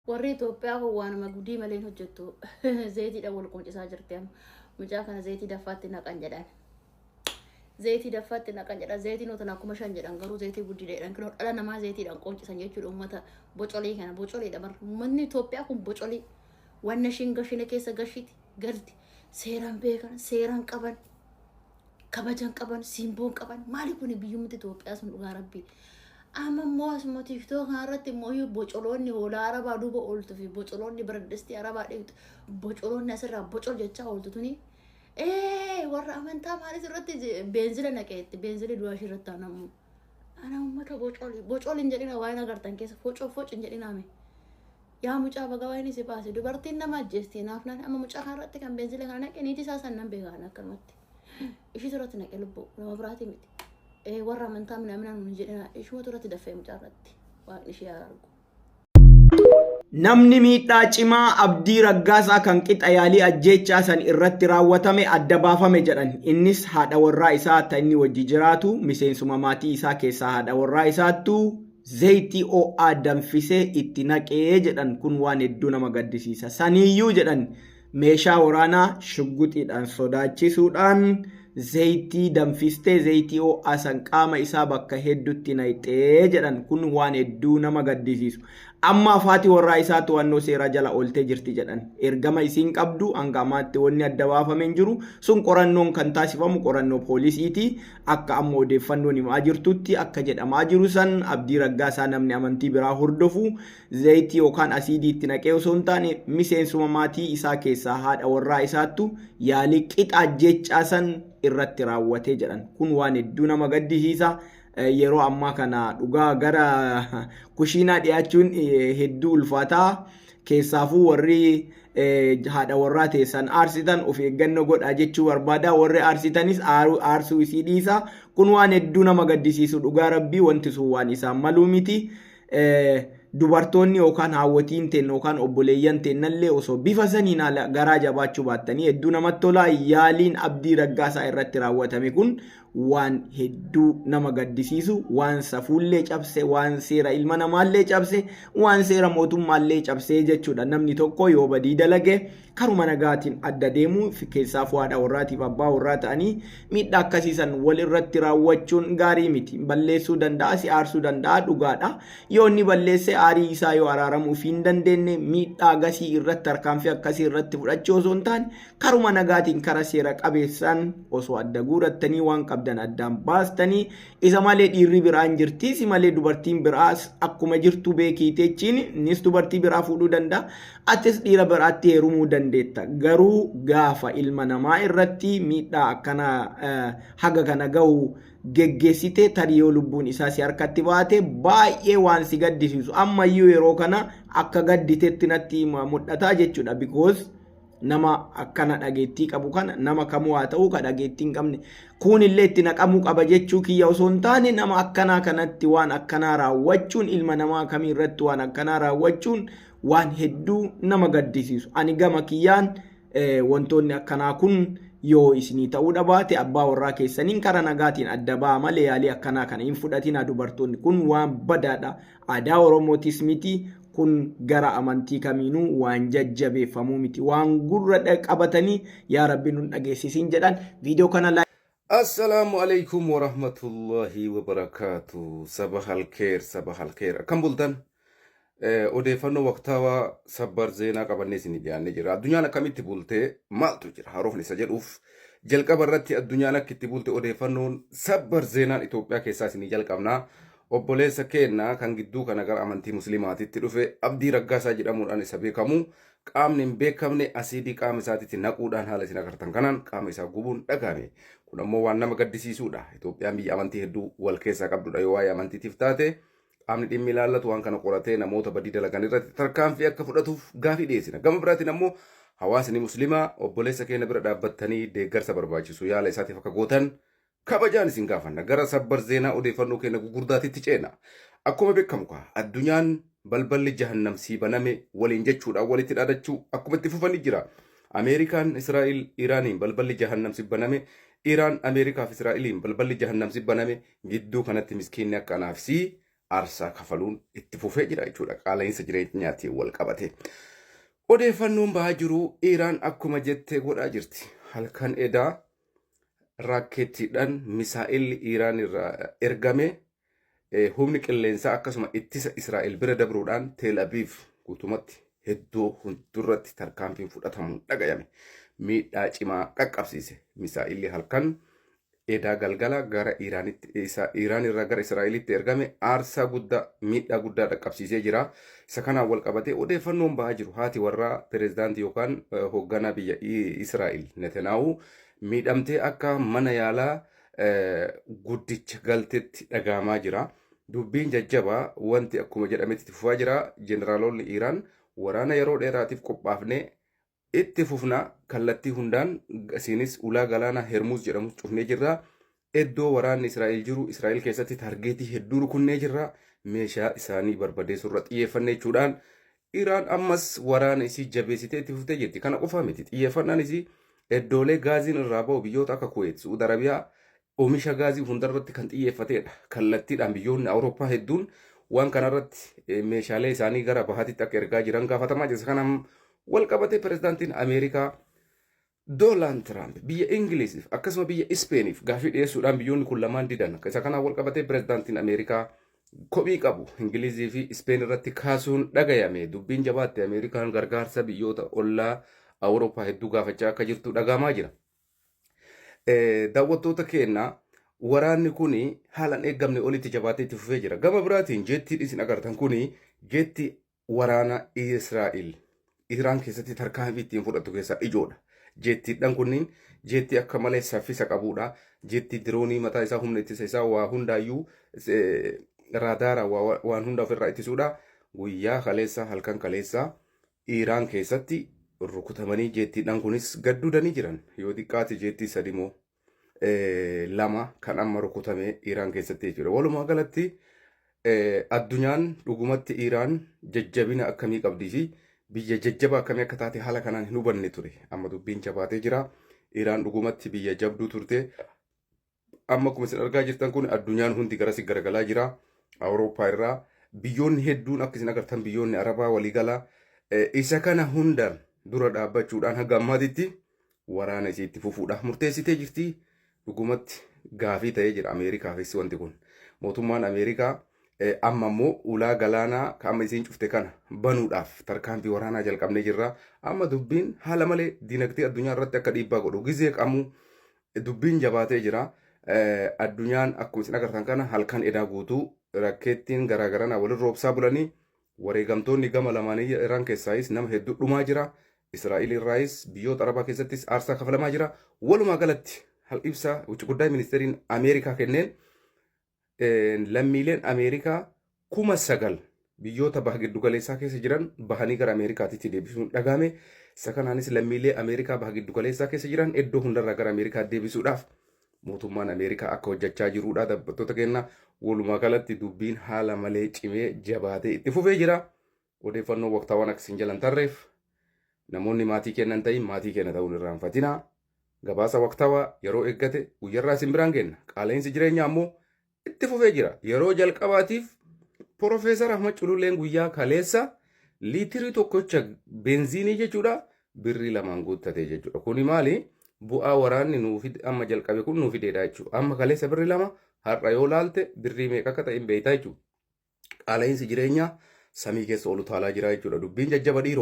Warri Itoophiyaa kun waanuma gudii malee hin hojjettu. Zayitiidhaan wal quuncisaa jirti amma. Mucaa kana zayitii daffaatti naqan jedhan. Zayitii daffaatti naqan jedhan. Zayitiin otoo 5000 jedhan garuu zayitii guddiidha jedhan. Kinoo dhala namaa zayitiidhaan qoncisan jechuudha uummata bocolii kana. Bocoliidha bar. Uummanni Itoophiyaa kun bocolii. Wanna ishiin gashine keessa gashiti galti. Seeraan beekan, seeraan qaban, kabajan qaban, simboon qaban. Maali kuni biyyumti Itoophiyaa sun dhugaa rabbii. Amma immoo asuma TikTok kana irratti immoo iyyuu bocoloonni hoolaa arabaa duuba ooltu fi bocoloonni biradistii arabaa dhiqxu bocoloonni asirraa bocol jechaa ooltu tuni ee warra amantaa maalis irratti beenzila naqeetti beenzilli du'aa ishee irratti aanamu. Ana uummata bocolii bocol hin jedhina waan agartan keessa foco foc hin jedhina mee. Yaa mucaa baga waan si baase dubartiin nama ajjeesti naaf naan amma mucaa kana irratti kan beenzila kana naqe niitii isaa san nan beekaan akkanumatti. Ishii irratti naqe lubbuu nama biraatii miti. Ee warra amantaa minaaminaa nuun hin jedhinaa ishumatu irratti daffee mucaa irratti waaqni ishee haa argu. Namni miidhaa cimaa Abdii Raggaasaa kan qixa yaalii ajjeechaa san irratti raawwatame adda baafame jedhan. Innis haadha warraa isaa ta inni wajji jiraatu miseensuma maatii isaa keessaa haadha warraa isaattu zayitii ho'aa danfisee itti naqee jedhan kun waan hedduu nama gaddisiisa. Saniiyyuu jedhan meeshaa waraanaa shugguxiidhaan sodaachisuudhaan zayitii danfistee zayitii ho'aa san qaama isaa bakka hedduutti naqxee jedhan kun waan hedduu nama gaddisiisu. Ammaaf haati warraa isaa to'annoo seeraa jala ooltee jirti jedhan. Ergama isiin qabdu hanga ammaatti wanni adda baafame hin jiru. Sun qorannoon kan taasifamu qorannoo poolisiiti. Akka amma odeeffannoon himaa jirtutti akka jedhamaa jiru san Abdii Raggaasaa namni amantii biraa hordofu zayitii yookaan asiidii itti naqee osoo hin taane miseensuma maatii isaa keessaa haadha warraa isaattu yaalii qixa ajjeechaa san irratti raawwatee jedhan. Kun waan hedduu nama gaddisiisa. Yeroo ammaa kana dhugaa gara kushiinaa dhiyaachuun hedduu ulfaataa. Keessaafuu warri haadha warraa teessan aarsitan of eeggannoo godhaa jechuu barbaada. Warri aarsitanis aarsuu isii dhiisa. Kun waan hedduu nama gaddisiisu dhugaa rabbii wanti sun waan isaan maluu miti. Dubartoonni yookaan haawwotiin teenna yookaan obboleeyyan teennallee osoo bifa saniin haala garaa jabaachuu baattanii hedduu namatti tola. Yaaliin Abdii Raggaasaa irratti raawwatame kun waan hedduu nama gaddisiisu, waan safuullee cabse, waan seera ilma namaallee cabse, waan seera mootummaallee cabsee jechuudha. Namni tokko yoo badii dalage karuma nagaatiin adda deemuu keessaafuu haadha warraatiif abbaa warraa ta'anii miidhaa akkasii san wal irratti raawwachuun gaarii miti. Balleessuu danda'a, si aarsuu danda'a dhugaadha. Yoo inni balleesse aarii isaa yoo araaramuuf hin dandeenye miidhaa gasii irratti tarkaanfii akkasii irratti fudhachuu osoo hin taane karuma nagaatiin kara seera qabeessaan osoo adda guurattanii waan qabdan addaan baastanii isa malee dhiirri biraan jirti si malee dubartiin biraas akkuma jirtu beekiiteechiin innis dubartii biraa fuudhuu danda'a atis dhiira biraatti heerumuu dandeetta garuu gaafa ilma namaa irratti miidhaa akkana haga kana gahu geggeessite tarii yoo lubbuun isaa si harkatti baate baay'ee waan si gaddisiisu ammayyuu yeroo kana akka gadditetti natti mul'ata jechuudha because nama akkana dhageettii qabu kana nama kamuu haa ta'u ka dhageettii hin qabne kuun illee itti naqamuu qaba jechuu kiyya osoo hin taane nama akkanaa kanatti waan akkanaa raawwachuun ilma namaa kamii irratti waan akkanaa raawwachuun waan hedduu nama gaddisiisu ani gama kiyyaan wantoonni akkanaa kun yoo isinii ta'uu dhabaate abbaa warraa keessaniin karaa nagaatiin adda ba'a malee yaalii akkanaa kana hin fudhatinaa dubartoonni kun waan badaadha aadaa Oromootis miti kun gara amantii kamiinuu waan jajjabeeffamuu miti waan gurra qabatanii yaa rabbi nun dhageessisin jedhan viidiyoo kana Assalaamu alaikum warahmatullahi wabarakaatu. Saba halkeer, saba halkeer. Akkam bultan? Odeeffannoo waqtaawaa sabbar zeenaa qabannee isinii dhiyaannee jira. Addunyaan akkamitti bultee maaltu jira? Haarofni isa jedhuuf jalqaba irratti addunyaan akka itti bulte odeeffannoon sabbar zeenaan Itoophiyaa keessaa isinii jalqabna. Obboleessa keenna kan gidduu kana gara amantii Musliimaatitti dhufe Abdii Raggaasaa jedhamuudhaan isa beekamu qaamni hin beekamne asiidii qaama isaatitti naquudhaan haala isin agartan kanaan qaama isaa gubuun dhagahame. Kun ammoo waan nama gaddisiisuudha. Itoophiyaan biyya amantii hedduu wal keessaa qabdudha yoo waa'ee amantiitiif taate qaamni dhimmi ilaallatu waan kana qoratee namoota badii dalagan irratti tarkaanfii akka fudhatuuf gaafii dhiyeessina. Gama biraatiin ammoo hawaasni Musliimaa obboleessa keenya bira dhaabbattanii deeggarsa barbaachisu yaala isaatiif akka gootan kabajaan isin gaafanna. Gara sabbar zeenaa odeeffannoo keenya gugurdaatitti ceena. Akkuma beekamu kaa addunyaan balballi jahannam sii baname waliin jechuudhaan walitti dhaadachuu akkuma itti fufanii jira. Ameerikaan Israa'el Iraaniin balballi jahannam si baname, Iraan Ameerikaaf Israa'eliin balballi jahannam si baname gidduu kanatti miskiinni akka anaaf sii aarsaa kafaluun itti fufee jira jechuudha. Qaala'insa jireenyaatiin wal qabate. Odeeffannoon bahaa jiru Iraan akkuma jettee godhaa jirti. Halkan edaa raakkeettiidhaan misaa'illi Iraan irraa ergame humni qilleensaa akkasuma ittisa Israa'el bira dabruudhaan Teel Aviv guutumatti hedduu hundurratti tarkaanfiin fudhatamuun dhagayame. Miidhaa cimaa qaqqabsiise. Misaa'illi halkan edaa galgala gara Iraanitti Iraan irraa gara Israa'elitti ergame aarsaa guddaa miidhaa guddaa dhaqqabsiisee jira. Isa kanaan wal qabatee odeeffannoon bahaa jiru haati warraa pireezidaantii yookaan hoogganaa biyya Israa'el Netanyahu miidhamtee akka mana yaalaa guddicha galtetti dhagahamaa jira. Dubbiin jajjabaa wanti akkuma jedhametti itti fufaa jira. Jeneraalonni Iraan waraana yeroo dheeraatiif qophaafnee itti fufna kallattii hundaan isiinis ulaa galaana Hermuuz jedhamu cufnee jirra. Iddoo waraanni Israa'el jiru Israa'el keessatti targeetii hedduu rukunnee jirra. Meeshaa isaanii barbadeessurra xiyyeeffanne jechuudhaan Iraan ammas waraana isii jabeessitee itti fuftee jirti. Kana qofaa miti. Xiyyeeffannaan isii iddoolee gaaziin irraa ba'u biyyoota akka Kuweet, Su'uud Arabiyaa oomisha gaazii hundarratti kan xiyyeeffatedha. Kallattiidhaan biyyoonni Awurooppaa hedduun waan kanarratti meeshaalee isaanii gara bahaatitti akka ergaa jiran gaafatamaa jira. Kanaan wal qabatee pirezidaantiin Ameerikaa Doonaald Tiraamp biyya Ingiliziif akkasuma biyya Ispeeniif gaafii dhiyeessuudhaan biyyoonni kun lamaan didan. Isa kanaan wal qabatee pirezidaantiin Ameerikaa kophii qabu Ingilizii fi Ispeen irratti kaasuun dhagayame. Dubbiin jabaatte Ameerikaan gargaarsa biyyoota ollaa Awurooppaa hedduu gaafachaa akka jirtu dhagahamaa jira. Daawwattoota keenya waraanni kun haalaan eeggamne olitti jabaatee itti fufee jira. Gama biraatiin jeettiin isin agartan kun jeettii waraana Israa'el Iraan keessatti tarkaanfii ittiin fudhattu keessaa ijoodha. Jeettiidhaan kunniin jeettii akka malee saffisa qabudha. Jeettii diroonii mataa isaa humna ittisa isaa waa hundaayyuu raadaara waan hunda ofirraa ittisuudha. Guyyaa kaleessa halkan kaleessa Iraan keessatti rukutamanii jeettiidhaan kunis gadduudanii jiran. Yoo xiqqaate jeettii sadi moo lama kan amma rukutame Iraan keessatti jechuudha. Walumaa galatti addunyaan dhugumatti Iraan jajjabina akkamii qabdii fi biyya jajjaba akkamii akka taate haala kanaan hin hubanne ture. Amma dubbiin jabaatee jira. Iraan dhugumatti biyya jabduu turte. Amma akkuma isin argaa jirtan kun addunyaan hundi garasi garagalaa jira. Awurooppaa irraa biyyoonni hedduun akka isin agartan biyyoonni Arabaa waliigalaa isa kana hundaan dura dhaabbachuudhaan haga ammaatitti waraana isii itti fufuudhaaf murteessitee jirti. Dhugumatti gaafii ta'ee jira Ameerikaafis wanti kun. Mootummaan Ameerikaa amma immoo ulaa galaanaa kan amma isiin cufte kana banuudhaaf tarkaanfii waraanaa jalqabnee jirra. Amma dubbiin haala malee dinagdee addunyaa irratti akka dhiibbaa godhu gizee qamu dubbiin jabaatee jira. Addunyaan akkuma isin agartan kana halkan edaa guutuu rakkeettiin garaagaranaa walirra roobsaa bulanii wareegamtoonni gama lamaanii Iraan keessaayis nama hedduu dhumaa jira. Israa'el irraayis biyyoota Arabaa keessattis aarsaa kafalamaa jira. Walumaa galatti hal ibsa wucci guddaa ministeeriin Ameerikaa kenneen lammiileen Ameerikaa 9,000 biyyoota baha giddugaleessaa keessa jiran bahanii gara Ameerikaatitti deebisuun dhagahame. Isa kanaanis lammiilee Ameerikaa baha giddugaleessaa keessa jiran iddoo hundarraa gara Ameerikaa deebisuudhaaf mootummaan Ameerikaa akka hojjechaa jirudha. Dhaabbattoota keenya walumaa galatti dubbiin haala malee cimee jabaatee itti fufee jira. Odeeffannoo waqtaawwan akka isin jalan tarreef namoonni maatii kennan ta'in maatii kenna ta'uun irraanfatinaa. Gabaasa waqtaawaa yeroo eeggate guyyarraa isin biraan kenna. Qaala'insi jireenyaa ammoo itti fufee jira. Yeroo jalqabaatiif Profeesar Ahmad Cululleen guyyaa kaleessa liitirii tokkocha beenziinii jechuudha birrii lamaan guuttate jechuudha. Kuni maali? Bu'aa waraanni nuuf amma jalqabe kun nuuf fideedha jechuudha. Amma kaleessa birrii lama har'a yoo laalte birrii meeqa akka ta'e hin beektaa jechuudha. Qaala'insi jireenyaa samii keessa ol utaalaa jira jechuudha. Dubbiin jajjaba dhiiroo.